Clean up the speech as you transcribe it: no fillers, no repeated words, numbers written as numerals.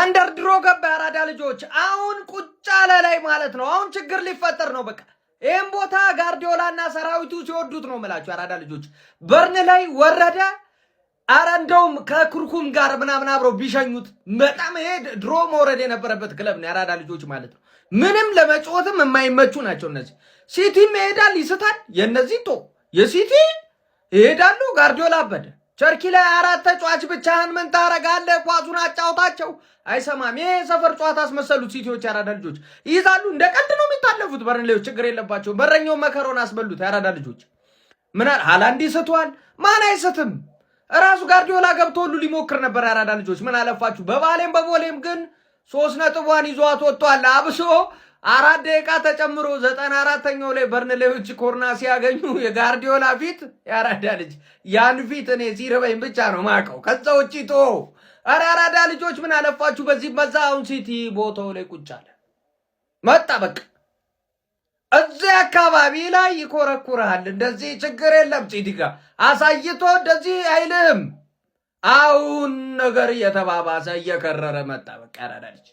ተንደርድሮ ገባ። የአራዳ ልጆች አሁን ቁጭ አለ ላይ ማለት ነው። አሁን ችግር ሊፈጠር ነው። በቃ ይህም ቦታ ጋርዲዮላና ሰራዊቱ ሲወዱት ነው የምላቸው። የአራዳ ልጆች በርንላይ ወረደ። አረ እንደውም ከኩርኩም ጋር ምናምን አብረው ቢሸኙት በጣም ይሄ ድሮ መውረድ የነበረበት ክለብ ነው። የአራዳ ልጆች ማለት ነው። ምንም ለመጫወትም የማይመቹ ናቸው እነዚህ። ሲቲም ይሄዳል ይስታል። የእነዚህ ቶ የሲቲ ይሄዳሉ። ጋርዲዮላ አበደ። ቸርኪ ላይ አራት ተጫዋች ብቻህን ምን ታረጋለህ? ኳሱን አጫውታቸው አይሰማም። ይሄ የሰፈር ጨዋታ አስመሰሉት ሲቲዎች። የአራዳ ልጆች ይይዛሉ። እንደ ቀልድ ነው የሚታለፉት። በርንሌዎች ችግር የለባቸው። በረኛው መከሮን አስበሉት። የአራዳ ልጆች ምናል ሃላንድ ይስቷል። ማን አይስትም? እራሱ ጋርዲዮላ ገብቶ ሁሉ ሊሞክር ነበር። የአራዳ ልጆች ምን አለፋችሁ፣ በባሌም በቦሌም ግን 3 ነጥቧን ይዟት ወጥቷል። አብሶ 4 ደቂቃ ተጨምሮ 94ኛው ላይ በርንሌዎች ኮርና ሲያገኙ የጋርዲዮላ ፊት፣ የአራዳ ልጅ ያን ፊት እኔ ሲርበኝ ብቻ ነው ማቀው። ከዛ ውጭ ቶ ኧረ አራዳ ልጆች ምን አለፋችሁ በዚህ በዛ አሁን ሲቲ ቦታው ላይ ቁጭ አለ መጣ። በቃ እዚህ አካባቢ ላይ ይኮረኩርሃል። እንደዚህ ችግር የለም ሲቲ ጋር አሳይቶ እንደዚህ አይልህም። አሁን ነገር እየተባባሰ እየከረረ መጣ። በቃ ያራዳ ልጅ